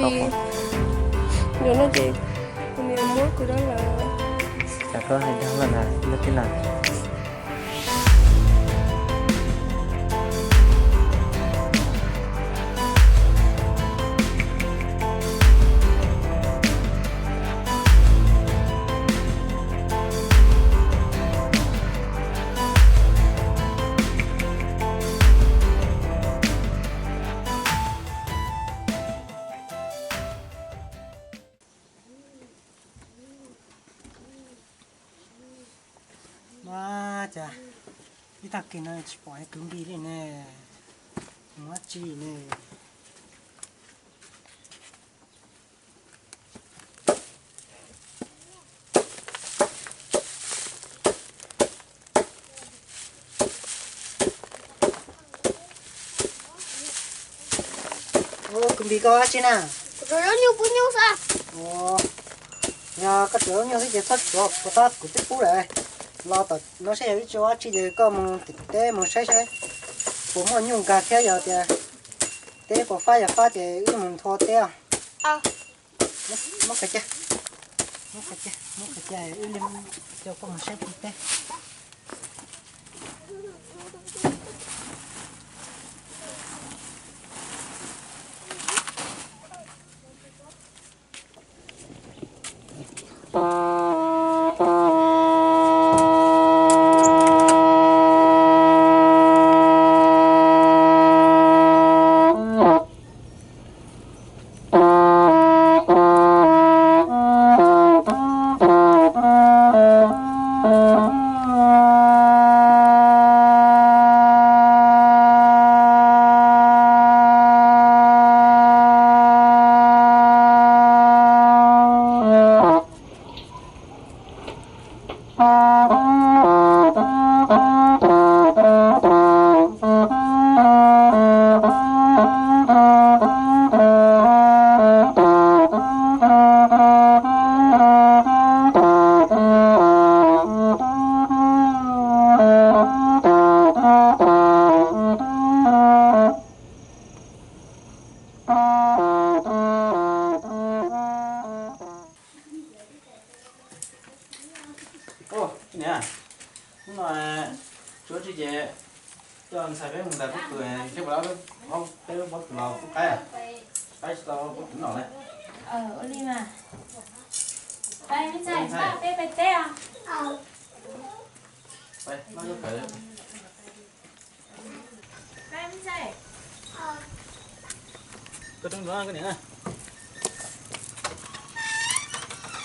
Yuav no ces kuv niam muab kuv dab laug. Cas koj hais dag lawm na, yog tij laug? Mas cas ib tag kis no tsis pom kwv Npis li ne, mus dab tsi ne? Kwv Npis, koj ua dab tsi na? Kuv rhuav zaub nyuj pub nyuj xwb. Yog koj rhuav zaub nyuj xwb ces txhob tsuav, kuv tab kuv twb pub lawm. Los tom no saib yog ib tsi ua dab tsi ces koj mus tim teb mus saib saib puas muaj nyuj nkag thiab, yog tias teb puas fab, yog fab ces wb mus nthua teb os. Muab qhov cag, muab qhov cag, muab qhov cag wb li coj koj mus saib tim teb. Niam, hnub no tsis ua dab tsi ces coj ntxhais peb mus ntais pob kws, seb puas tau peb lub pob kws los pub qaib, qaib tsis tau pob kws noj li. Ua li mas. Peb, me ntxhais, peb pais teb os. Koj rov ntxuav koj niam na.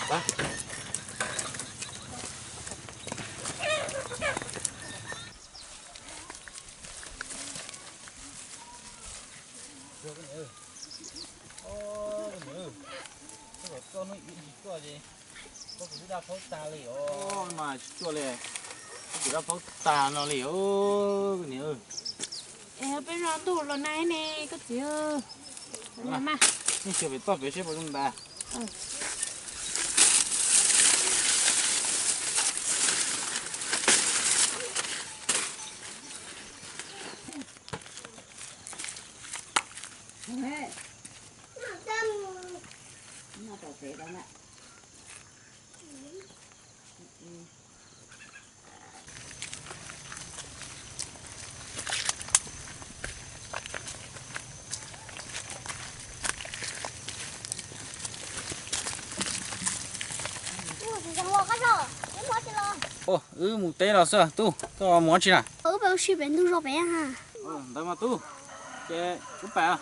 Koj niam, koj niam, koj hnub ib tsis tuaj ces koj kuv twb dab phaub tag li os. Mas tsis tuaj li, koj kuv dab phaub tag no li os, koj niam. Es peb los ntuj los nag ne koj txiv. Nej xyuas pem toj pem seb puas zoo ntais. Wb mus teb los xwb, tub, koj mus dab tsi na? Wb pais ua si pem ntug zos pem ha. Ntawd mas tub, ces wb pais.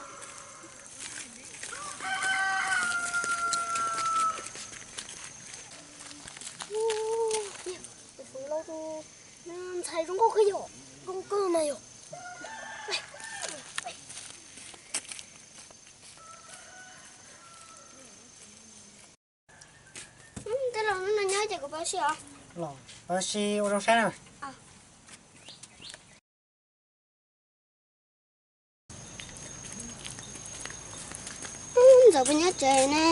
Ntxhais zoo nkauj kawg yom, zoo kawg mas yom. Tej laus, hnub no nyob ces kuv pab si os. Los pab si ua zoo saib na. Ntxawm puas nyob tsev ne?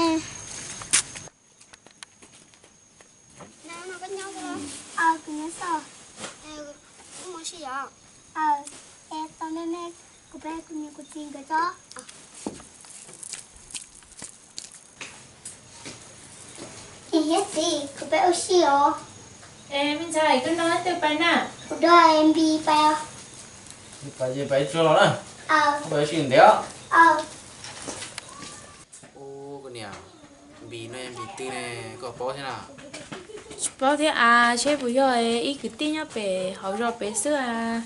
Kuv nyob xwb. Wb mus si yom. Es tau me me, kuv pab kuv niam kuv txiv nkawd tso. Yog txiv, kuv peb ua si os. Es me ntxhais, koj nrog leej twg pais na? Kuv nrog Npis pais os. Pais ces pais tsuag los na. Pais ua si ntev os. Ua koj niam, Npis no yog Npis twg ne, koj paub thiab na? Tsis paub thiab as, seb puas yog ib kwv tij nyob pem hauv zos pem xwb as.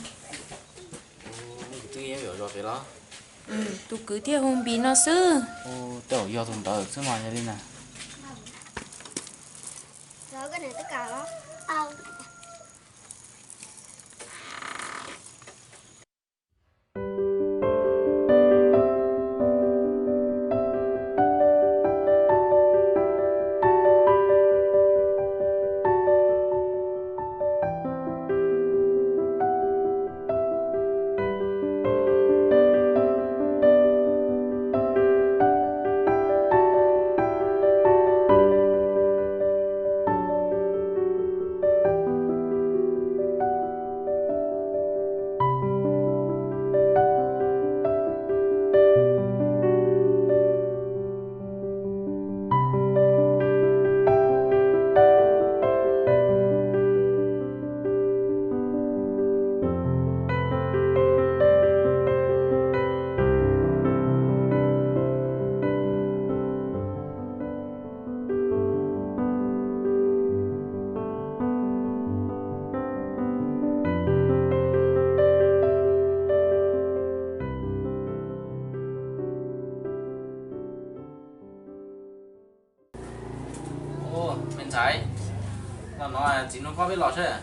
Tus kwv thiaj hu Npis no xwb. Tej zaum yog tus ntawd xwb mas yog li na. Me ntxhais, no no txiv nug koj peb los seb.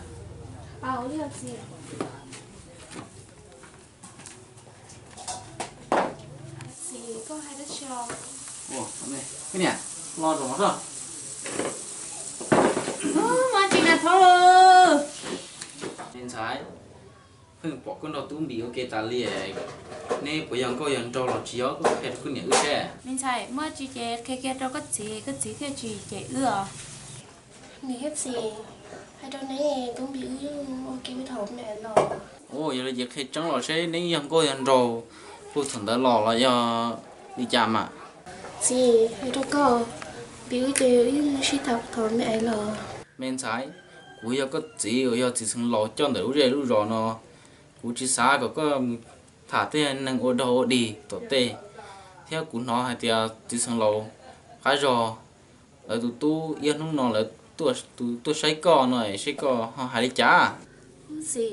Txiv, koj hais dab tsi os? Koj niam, los zaum no soj. Muaj tsis na thov. Me ntxhais, pheej pom koj nrog tub Npis ua ke tas li, neb puas yog nkauj yog nraug los tsis yog, koj qhia rau koj niam wb seb. Me ntxhais, muaj tsis ces qhia kiag rau koj txiv, koj txiv thiaj tsis cem wb os. Niam thiab txiv, hais rau neb, tub Npis wb ua ke wb thaum me los. Ua yog li ces qhia tseeb los seb neb yog nkauj yog nraug puag thaum ntawd los los yog li cas mas. Txiv, hais rau koj, Npis wb ces wb sib tham thaum me los. Me ntxhais, kuv yog koj txiv uas yog txiv xeev laus coj ntawm lub zej lub zos no, kuv tsis xav kom koj mus tham tej neeg ua dog ua dig tom tej, thiab kuv hnov hais tias txiv xeev laus qab zog lawv tus tub iab hnub no lawv tuaj saib koj no, seb koj ho hais li cas. Txiv,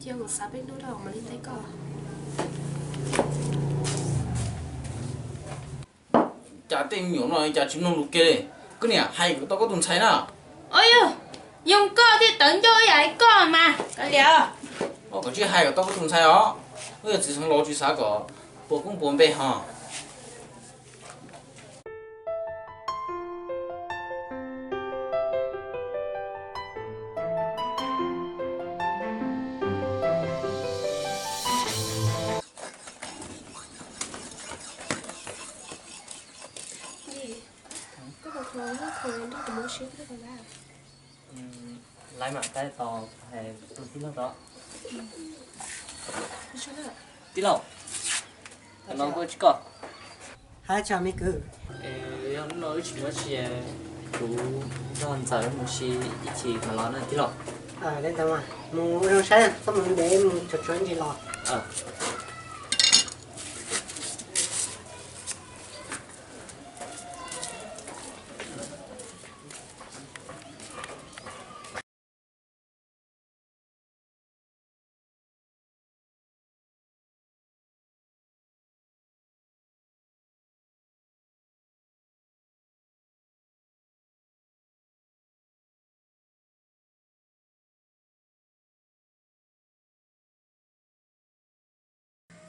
cia kuv xav peb hnub rau mam li teb koj. Cas tej me nyuam no cas tsis mloog lus kiag li. Koj niam, hais kom tau koj tus ntxhais na. Ua yog, yog koj thiaj tawv ncauj ib yam li koj mas kav liam. Koj tsis hais kom tau koj tus ntxhais os. Wb yog txiv xeev laus tsis xav kom puas koob puas npe ho. Laiv mam taij tos hais tus tij laug tod. Tij laug, tam no koj tsis koj. Hais tsis me kwv. Yog hnub no wb tsis muaj tsi, kuv nrog ntxawm mus si ib chim mam los na tij laug. Li ntawd mas mus ua zoo saib, txhob mus ntev, mus tsuag tsuag ntsis los.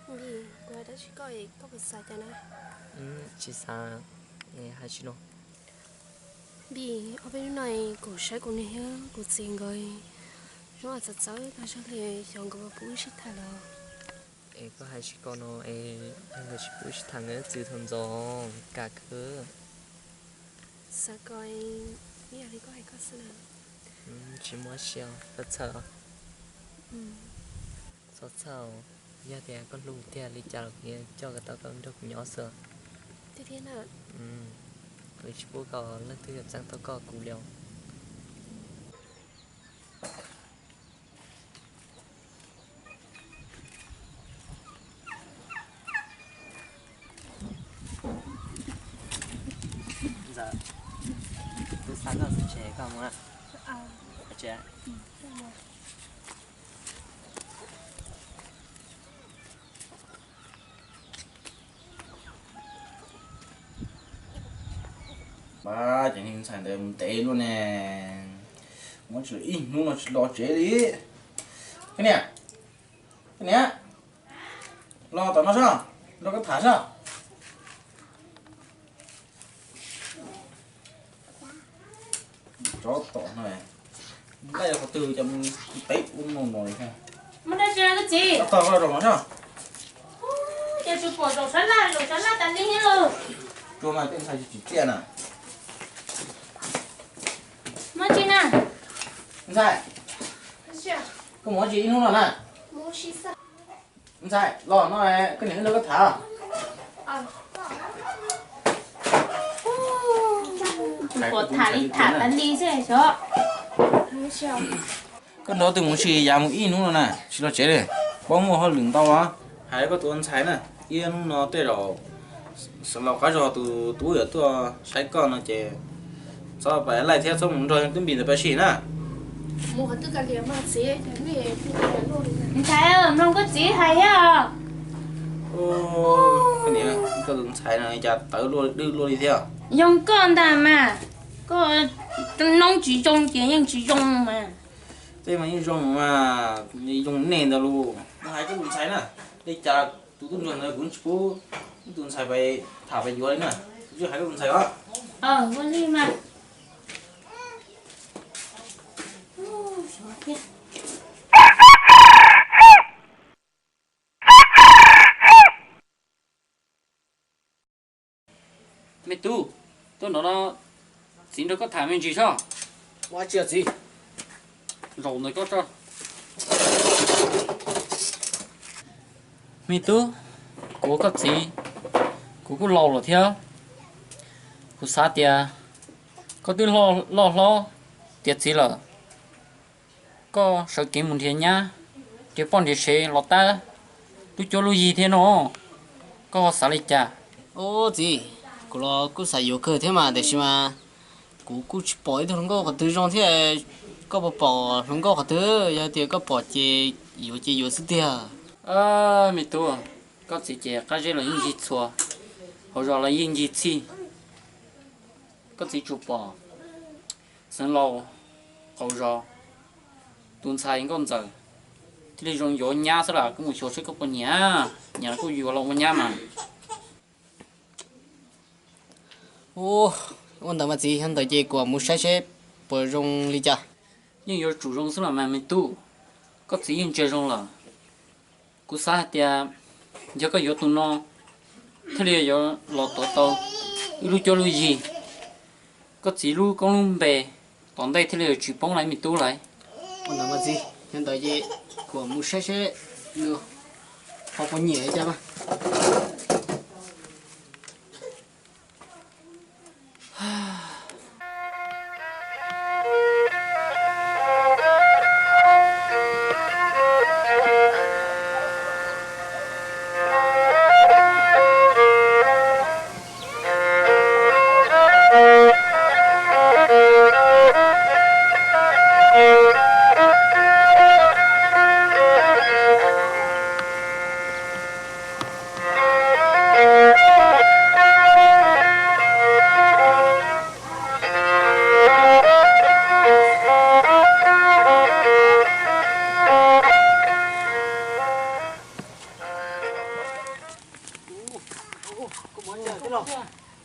Npis, kuv hais dab tsi koj es koj puas xav cas na? Tsis xav, hais tsis no. Npis, ob peb hnub no kuv saib kuv niam thiab kuv txiv nkawd zoo txawv txawv tag zog li, xyov nkawd puas pub wb sib tham lawm. Es koj hais tsis koj no es nkawd tsis pub wb sib tham, nkawd txwv thaum ntxov, kam kawg. Xav kom ib yam li koj hais koj xwb na. Tsis muaj sia, koj txhawj. Txhob txhawj, yog tias koj hlub tiag li cas los kuv yuav coj kom tau koj nrog kuv nyob xwb. Tiag tiag na. Kuv tsis pub koj leej twg yuav txeeb tau koj kuv li os. Ntxawm, kuv xa koj txog tsev koj mus na. Pab, cov neeg ntxhais ntawd mus ntev luaj ne, muab tsis ib hnub no tsis los tsev li. Koj niam, koj niam, los tom no sob, los koj tham sob. Tsov tom no, nqaij qhov twg cas mus ntev ua no no li thiab. Muaj dab tsi koj txiv? Tos koj zaum no sob. Ces tsis pom zaum sab laj, zaum sab laj tas li thiab lauj. Tsuag mas tej ntxhais tsis tsim txiaj na. Muaj tsi na? Ntxhais, koj mus ua tsi ib hnub no na? Ntxhais, los no, koj niam wb nrog koj tham. Pom tham li tham tas li xwb xyov. Koj nrog tus mus sis yav mus ib hnub no na, tsis los tsev li. Paub muaj hauj lwm ntau. Hais koj tus ntxhais na, ib hnub no tej zaum xeev laus qab zog tus tub yuav tuaj saib koj no ces txhob pais laij thiab txhob mus nrog twb npis ntawd pab sim na. Ntxhais, mloog koj txiv hais thiab os. Koj tus ntxhais no cas tawv luaj dwb luaj li thiab. Yoo koj ntag mas, koj noob tsis zoo ces yeej tsis zoo mas. Tej mas yeej zoo mas, zoo nej ntag lauj. Hais koj tus ntxhais na, li cas tus tub ntsuag ntawd kuv tsis pub tus ntxhais pais tham pais yuav li na. Kuv hais koj tus ntxhais os. Ua li mas. Me tub, tuaj nrog no, txiv nrog koj tham me ntsis sob. Ua tsi txiv? Zaum ntawm koj tso. Me tub, kuv ua koj txiv, kuv kuj laus lawm thiab. Kuv xav tias koj twb loj hlob tiav txiv lawm, koj sawv kev mus nrhiav nyab, nrhiav poj nrhiav sev los tab lub cuab lub yig thiab no, koj ho xav li cas? Ub txiv, kuv los kuj xav yuav kawg thiab mas, tiam sis mas kuv kuj tsis pom ib tug hluas nkauj qhov twg zoo thiab. Koj puas pom hluas nkauj qhov twg? Yog tias koj pom ces yuav ces yuav xwb tiag. Me tub, koj txiv ces qab zeb los yeej ncig txhua, hauv zos los yeej ncig txhij. Koj txiv tsuas pom xeev laus qaum zos tus ntxhais nkauj ntxawm thiaj li zoo yuav nyab xwb las. Koj mus xyuas seb koj puas nyiam, nyiam los kuj yuav los ua nyab mas. Ua ntawd mas txiv, yog ntawd ces kuv mus saib seb puas zoo li cas. Yeej yuav tsum zoo xwb los mas me tub, koj txiv yeej ntsia zoo lawm. Kuv xav hais tias yog koj yuav tus no thiaj li yuav los tuav tau wb lub cuab lub yig, koj txiv lub koob lub npe tom ntej thiaj li yuav tsis poob lawm me tub lawm. Ua ntawd mas txiv, yog ntawd ces kuv mus saib seb nws ho puas nyiam li cas mas.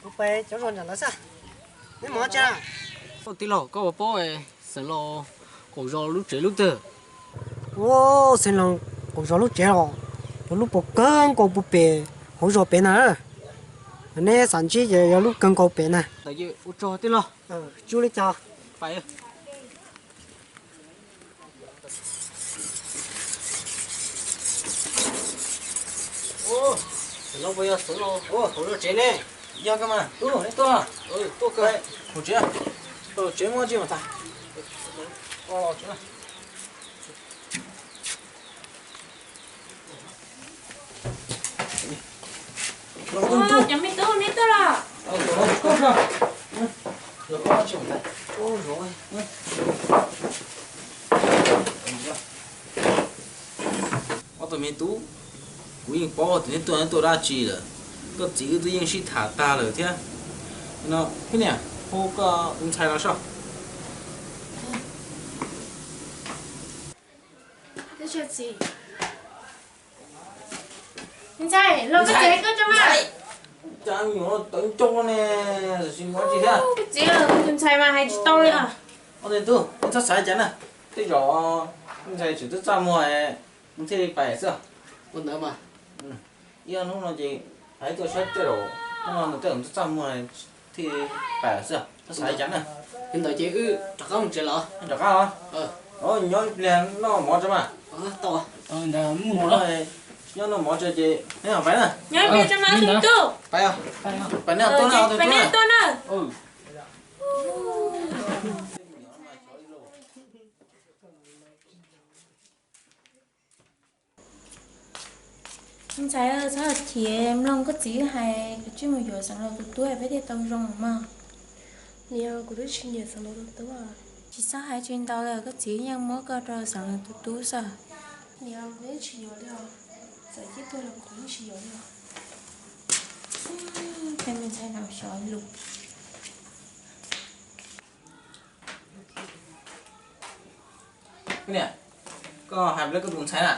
Kuv pais cov zos nram lawv xwb. Neb mus tsa. Tij laug, koj puas paub xeev laus qaum zos lub tsev lub twg? Ua, xeev laus qaum zos lub tsev los, lub puas kawg nkaus puag pem hauv zos pem na. Neb xav ntsib ces yog lub kawg nkaus pem na. Ua tsaug tij laug. Tsuj li cas. Xeev laus puas yog xeev laus qaum zos tsev ne? Yog koj mas, tub, neb tuaj. Mus tsev, tsev muaj tsi mas tas. Cov me tub, neb tuaj los? Ob tug me tub, kuv yeej paub tias neb tuaj, neb tuaj dab tsi lawm. Koj txiv wb twb yeej sib tham tag lawm thiab. No, niam, hu koj tus ntxhais los soj. Ntxhais, los koj txiv hais koj tso mas. Cas nyuam tawv ncauj ne, tsis muaj tsi thiab. Koj txiv, tus ntxhais mas hais tsis tau li os. Ua tus tub, neb txhob xav cas na. Tej zaum tus ntxhais tseem twb txaj muag, nws thiaj li pais xwb. Ua ntawd mas. Ib hnub no ces hais tuaj saib tej zaum hnub no nws tej zaum twb txaj muag thiaj li pais xwb, txhob xav cas na. Li ntawd ces wb rov qab mus tsev los? Rov qab los? Nyob ib pliag noj mov tso mas. Nyob noj mov tso ces neb pais na. Nyob ib pliag tso mas tus tub. Pais, pais neb tuaj na, tus tub na. Ntxhais, txhob khiav, mloog koj txiv hais, koj tsij mus yuav Xeev Laus tus tub peb thiaj tau zoo mog. Niam, kuv twb tsis nyiam Xeev Laus tus tub. Tsis txhob hais tsis ntau lawm, koj txiv yeej muab koj rau Xeev Laus tus tub xwb. Niam, kuv yeej tsis yuav li os, txawm ciaj tuag los kuv yeej tsis yuav li os. Tej me ntxhais no xyov lus. Niam, koj hais li koj tus ntxhais na.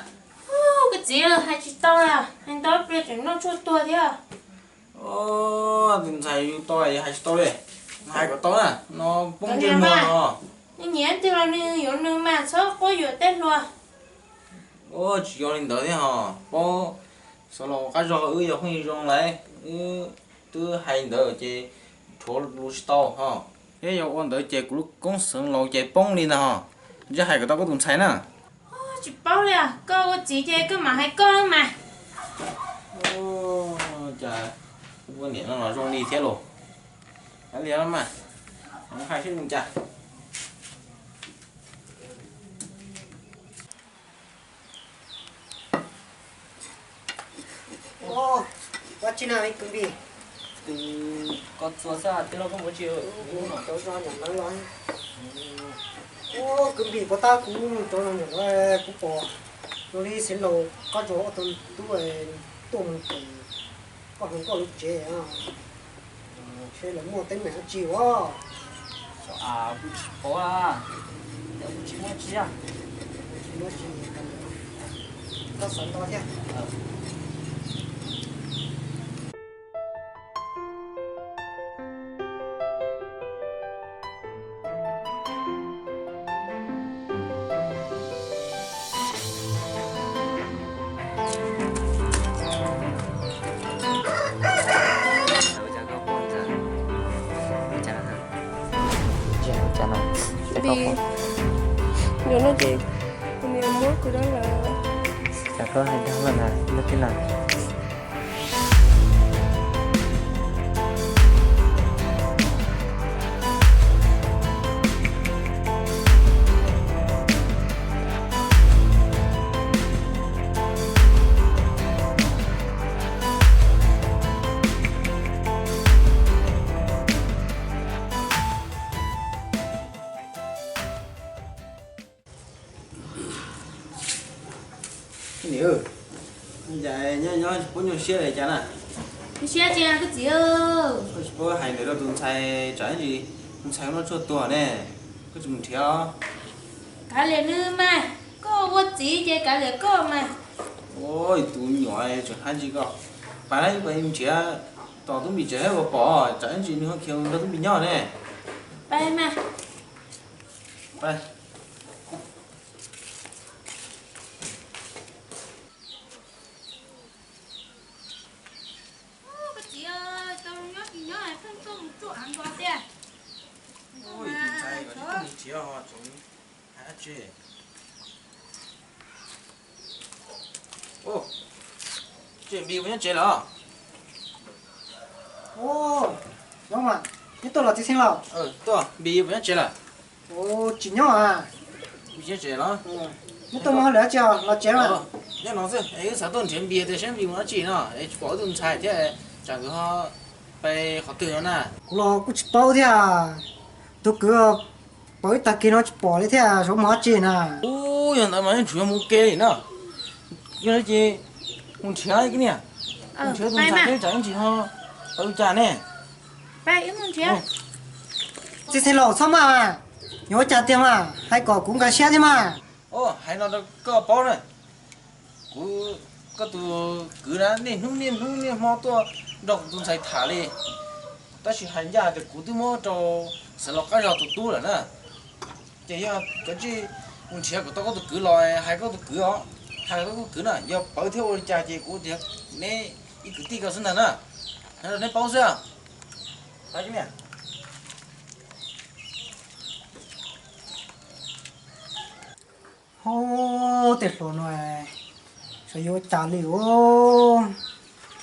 Koj txiv, hais tsis tau li, hais ntau pliag tseem noj tshuaj tuag thiab. Tus ntxhais yus tau yus hais tsis tau li, hais kom tau na, no poob ntsej muag no. Nws nyiam twg los nws yuav nws mas txhob quab yuam tej hluas. Tsis yog li ntawd thiab ho, paub Xeev Laus qab zog wb yog phooj ywg zoo lawm, wb twb hais ntawd ces rhuav lus tsis tau ho. Thiab yog ua ntawd ces kuv lub koob Xeev Laus ces poob li ntag ho. Ntshe hais kom tau koj tus ntxhais na. Tsis paub li, koj ua txiv ces koj mam hais koj mas. Cas ua niam no los zoo li thiab los. Hais li mas, hais seb zoo cas. Ua tsi na kwv Npis? Koj txua xwb, tij laug koj mus tsi? Kuv cov zog nyuam ntawd los. Ua kwv Npis, puas tab kuv cov zog nyuam ntawd kuv pom zoo li Xeev Laus qab zog ob tug tub tuaj mus ces koj hloov koj lub tsev. Seb lawv muaj teeb meem dab tsi os. Kuv tsis paub, kuv tsis muaj tsi. Tsis muaj tsi, koj xav ntau thiab. Npis, yog no ces kuv niam muab kuv dab lawm. Cas koj hais dag lawm na, lub tij laug? Niam, cas nyob nyob tsis paub nyuaj siab li cas na? Nyuaj siab tsi koj txiv? Koj tsis paub hais ntawd rau tus ntxhais tsam ib ntsis tus ntxhais noj tshuaj tuag ne, koj tsis mus nrhiav os. Kav liam nws mas, koj ua txiv ces kav liam koj mas. Ua tus nyuam tseem hais ntsis koj. Pab pab nrhiav tom tub npis tsev ua pom tsam ib ntsis nws ho khiav nrog tub npis nyob ne. Pab mas. Koj txiv, tau nyob tsis nyob pheej tuaj mus tsuj av npua tiag. Tus ntxhais kom tsis tuaj mus nrhiav ho tseem hais dab tsi. Tsis Npis puas nyob tsev lawm? Ub, nyob mas, neb tuaj los txiv xeev laus? Tuaj, Npis puas nyob tsev lawm? Ub, tsis nyob a. Nyob tsev los? Neb tuaj muaj hauj lwm dab tsi los tsev mas? Nyob no xwb, es wb xav tuaj nrhiav Npis tias saib Npis mus dab tsi no es tsis pom wb tus ntxhais thiab, tsam nkawd ho pais qhov twg no na. Kuv los kuj tsis paub thiab, tus kwv pom wb tag kis no tsis pom li thiab, xyov mus dab tsi na. Ub, yog ntawd mas yeej tseem yuav mus ua ke li na. Yog li ces mus nrhiav ib niam, mus nrhiav tus ntxhais thiab tsam yeej tsis ho tau ua cas ne. Txiv xeev laus txhob maj, yuav ua cas tiag mas, hais kom kuv nkag siab thiab mas. Hais no rau koj paub na, kuv, koj tus kwv na niaj hnub niaj hnub niaj hmo tuaj nrog kuv tus ntxhais tham li, tab sis hais ncaj tias kuv twb muab rau xeev laus qab zog tus tub lawm na. Ces yog kav tsij mus nrhiav kom tau koj tus kwv los hais koj tus kwv os, hais koj tus kwv na, yog pawv thiab ua li cas ces kuv tias neb ib kwv tij ko xwb ntag na, hais rau neb paub xwb. Ho tej hluas no xyov yuav ua cas li os,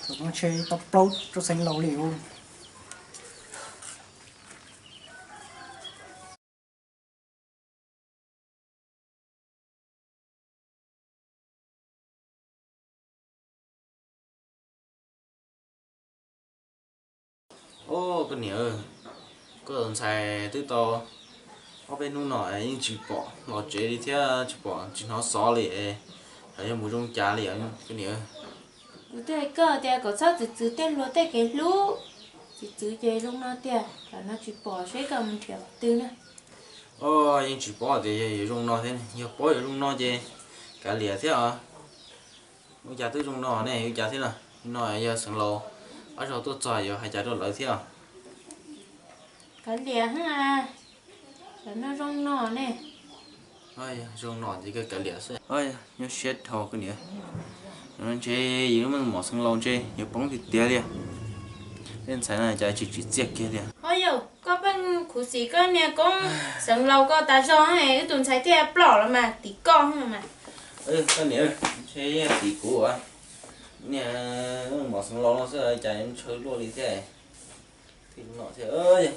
thaum no ntshe tau plaub rau xeev laus li os. Ub, koj niam, koj tus ntxhais twb tau ob peb hnub no yeej tsis pom los tsev li thiab tsis pom tsis hnov xov li, xyov yog mus zoo cas li os koj niam. Kuv twb hais koj tias kom txhob txwv txwv tej hluas tej kev hlub, txwv txwv ces zoo no tiag, tam no tsis pom seb koj mus nrhiav qhov twg na. Ub, yeej tsis paub tias yog yuav zoo no thiab, yog paub yuav zoo no ces kav liam thiab os. Ua cas twb zoo no ne, ua cas thiab na? No yog xeev laus qab zog tuaj txog yuav hais cas rau lawv thiab. Kav liam, tam no zoo no ne. Zoo no ces koj kav liam xwb. Nyob siab dhau koj niam. Ntshe yus lub meej mom xeev laus ntshe yuav poob tiag tiag li. Tej ntxhais no cas tsis tsim txiaj kiag li. Ho yog koj pheej khuv xim koj niag koob xeev laus ko tas zog, wb tus ntxhais thiaj ploj los mas tim koj mas. Koj niam, ntshe tim kuv, niag mom xeev laus no xwb cas ntshaw luaj li thiab. Thiab no thiab,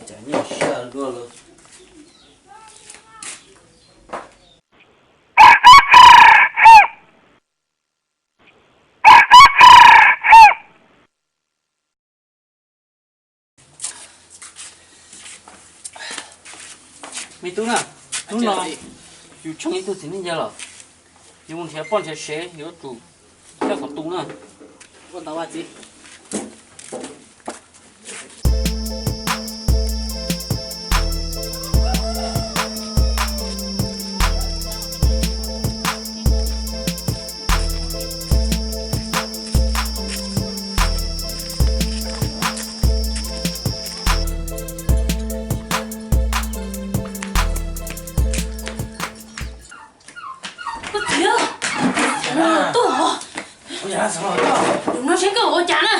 cas nyuaj siab luaj li. Me tub na, hnub no yus tsheej ib tug txiv neej ncaj los, yus mus nrhiav poj nrhiav sev yuav tsum coj kom tu na. Koj txiv, tuaj os. Yus no seb koj ua cas na.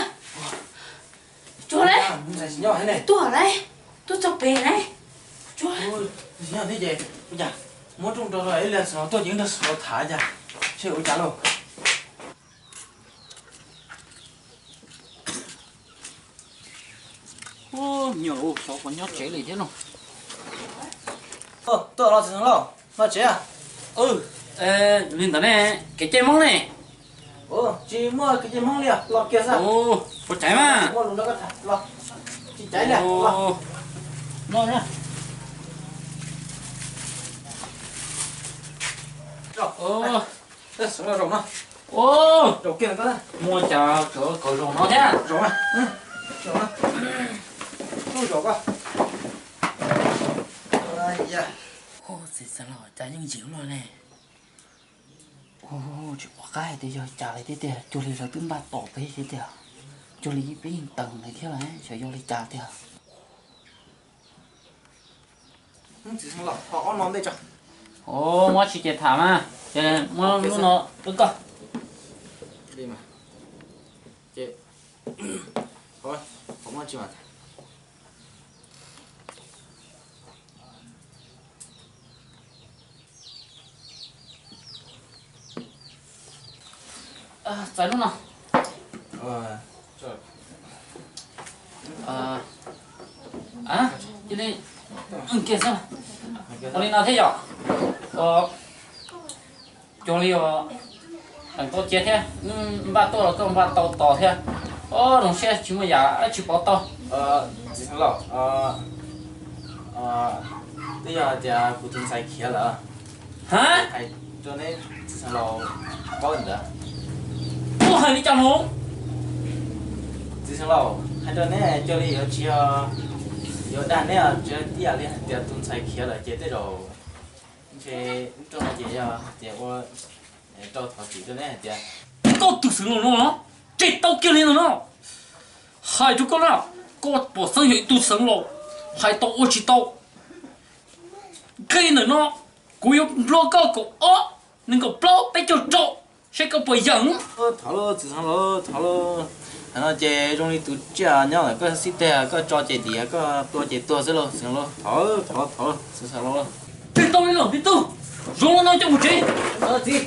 Tsuag lauj, tuaj lauj, tuaj txog pem lauj. Tsuag. Muab rooj rau ib pliag xwb tuaj ces nrog xwb tham cas, seb ua cas lauj. Ub, me nyuam, xyov puas nyob tsev li thiab no. Tuaj los txiv xeev laus, los tsev. Li ntawd ne, kev cai Hmoob ne. Tsis muaj kev cai Hmoob li, los kiag xwb. Puas tsev mas? Muaj lus nrog koj tham, los. Tsis caiv li, los. No na. Xeev laus zaum no. Zaum kiag, muaj cas tseem zaum no thiab. Zaum na, zaum na. Zaum koj. Txiv xeev laus cas yeej yig luaj ne. Tsis pom qab hais tias yog cas li thiab tiag, cuag li lawv twb npaj tos peb thiab tiag. Cuag li peb yeej tawm mus lawm thiab lauj, xyov yog li cas tiag. Txiv xeev laus, ho ob no ntej tso. Muab tsis ces tham mas, ces muab lub no rau koj. Ces, ho muab tsis mas. Txais lub no. Cia li kiag xwb. Ua li no thiab yom. Cuag li os, tau cia thiab, npaj tuaj los koj npaj tau tos thiab. Os, zoo siab tsis muaj yam dab tsi pauv tau. Txiv xeev laus, twb yog hais tias kuv tus ntxhais khiav lawm. Ha? Hais rau neb txiv xeev laus paub ntawd. Kuv hais li cas no? Txiv xeev laus, hais rau neb cia li yuav tsis yog, yuav dag neb tsis yog ib yam li hais tias tus ntxhais khiav lawm ces tej zaum ntshe rau no ces yog hais tias ua rau thov txim rau neb hais tias koj tus xeev laus no, tseg tau kiag li no no. Hais rau koj na, koj pom xeeb yog ib tug xeev laus, hais tau ua tsis tau. Nqe ntawm no, kuv yuav nplua koj kaum ob, nees nkaum plaub, peb caug rau, seb koj puas yeem. Thov lauj, txiv xeev laus, thov lauj. Hais no ces zoo li tus tsiaj nyob lawm, koj xib teg koj tso ces diav, koj tua ces tuag xwb lauj, txiv xeev laus. Thov, thov, thov, txiv xeev laus. Twb tau li lawm, twb tau. Zoo li no coj mus tsev. Txiv.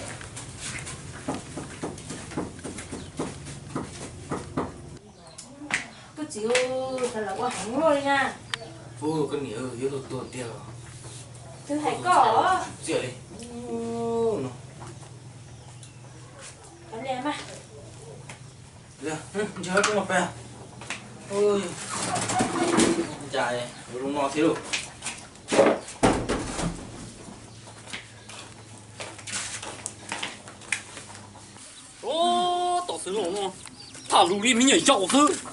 Koj txiv, koj niam yuav luag tuag tiag los? Twb hais koj txiaj li no. Ntsia, ntsia, mus pem. Cas zoo no thiab lauj. Tus xeev laus no tham lus li me nyuam yaus xwb.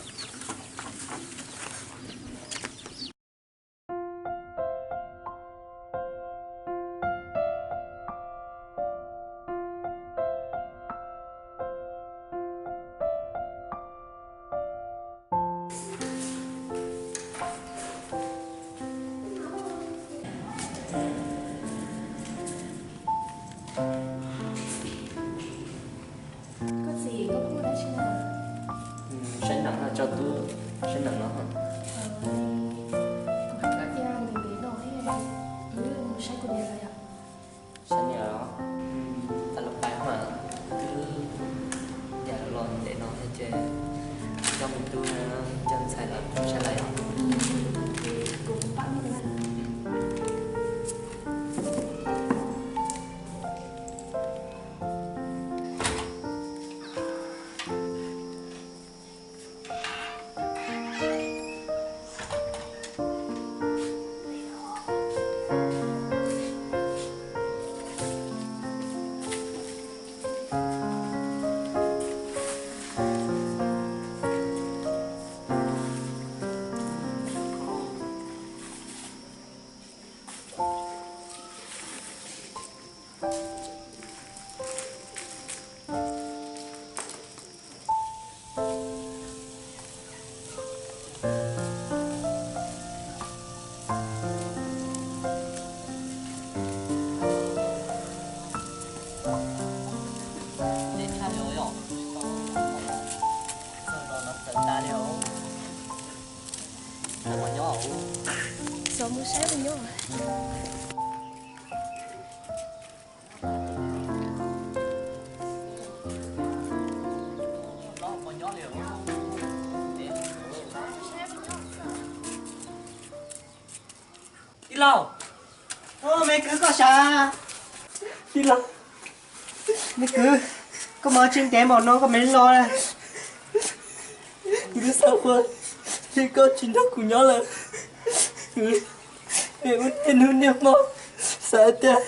Koj txiv, koj pub dab tsi no? Saib neem no, tso tub saib neem no. Kuv hais koj tias ntev ntev no thiab, wb mus saib kuv niam lawv yom. Saib niam los? Tau los pais mas, twb cas los ntev no thiab ces coj me tub coj ntxhais los saib lawv yom. Kuv pab mus na. Xyov mus saib puas nyob. Tij laug, me kwv koj sav. Tij laug, me kwv, koj mus tsev ntev npaum no koj mam li los. Kuv twb xav ua li koj tsis nrog kuv nyob lawm. Kuv ua tej hnub niaj hmo xav tias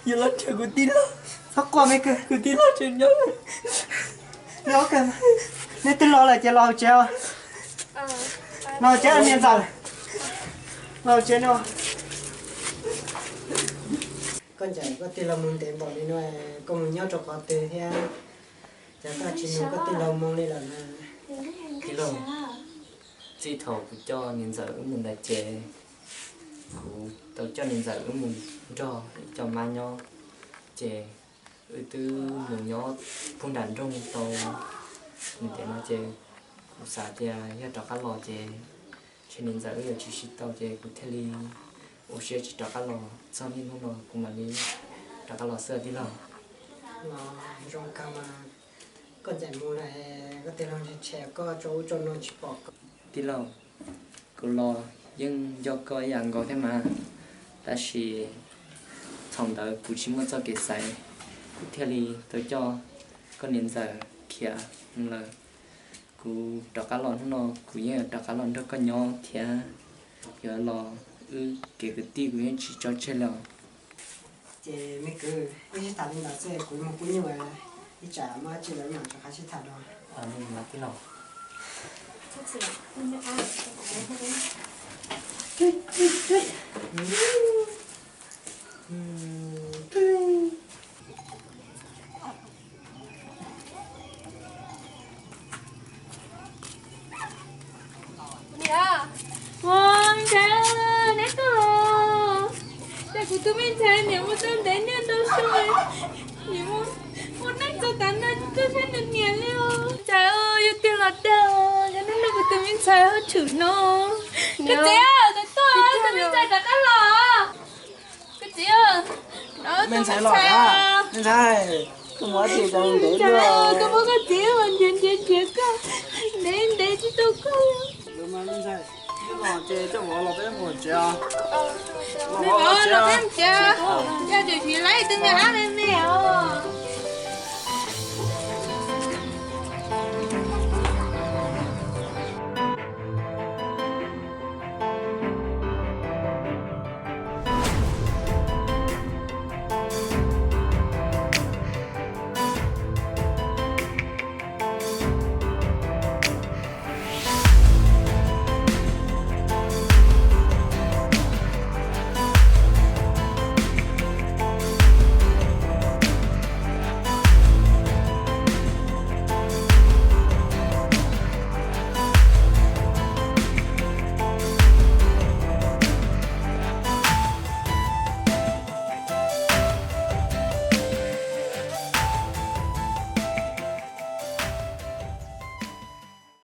yuav los nrhiav kuv tij laug. Txhob quaj me kwv, kuv tij laug tseem nyob. Neb twb los lawm ces los hauv tsev os. Los hauv tsev niam ntxawm. Los hauv tsev no. Koj ncaim koj tij laug mus ntev npaum li no, koj mus nyob rau qhov twg thiab? Cas koj tsis nug koj tij laug moo li lawm na? Tij laug, txij thaum kuv coj niam ntxawm wb mus ntawd ces kuv tau coj niam ntxawm wb mus nrog ib co mab nyob, ces wb twb mus nyob puag nram nroog tau ntev no ces kuv xav tias yog rov qab los ces ntshe niam ntxawm wb yuav tsis sib tau ces kuv thiaj li ua siab tsis rov qab los, txog niaj hnub no kuv mam li rov qab los xwb tij laug. Los zoo kawg mas, koj ncaim mus lawm, koj tij laug ntshe koj tso ub tso no tsis pom koj. Tij laug, kuv los yeej nco koj ib yam nkaus thiab mas, tab sis thaum ntawd kuv tsis muaj txoj kev xaiv, kuv thiaj li tau coj koj niam ntxawm khiav lawm. Kuv rov qab los hnub no kuv yeej yuav rov qab los nrog koj nyob thiab, yuav los wb kev kwv tij kuv yeej tsis tso tseg li os. Ces me kwv, wb sib tham li ntawd xwb, kuv mus kuv nyuj, ib tsam muaj dab tsi los mam rov qab sib tham dua. Niam, ua ntxhais, neb tuaj los. Cas kuv tus me ntxhais niam mus tau ntev niaj ntau xyoo, niam mus ua neej txog tav no tsis tuaj saib nws niam li os. Ntxhais, yus twb los dag, yog neb nrog kuv tus me ntxhais ho tshwm no. Koj txiv, kuv tuaj, tus me ntxhais rov qab los. Koj txiv, me ntxhais los, me ntxhais, koj mus ua dab tsi ntev, koj muab koj txiv nrhiav nrhiav nrhiav koj ntev ntev tsis tau koj. Me vauv, los peb mus tsev os. Me vauv, los peb mus tsev, yog tseem tsis laib tus me ab me me os.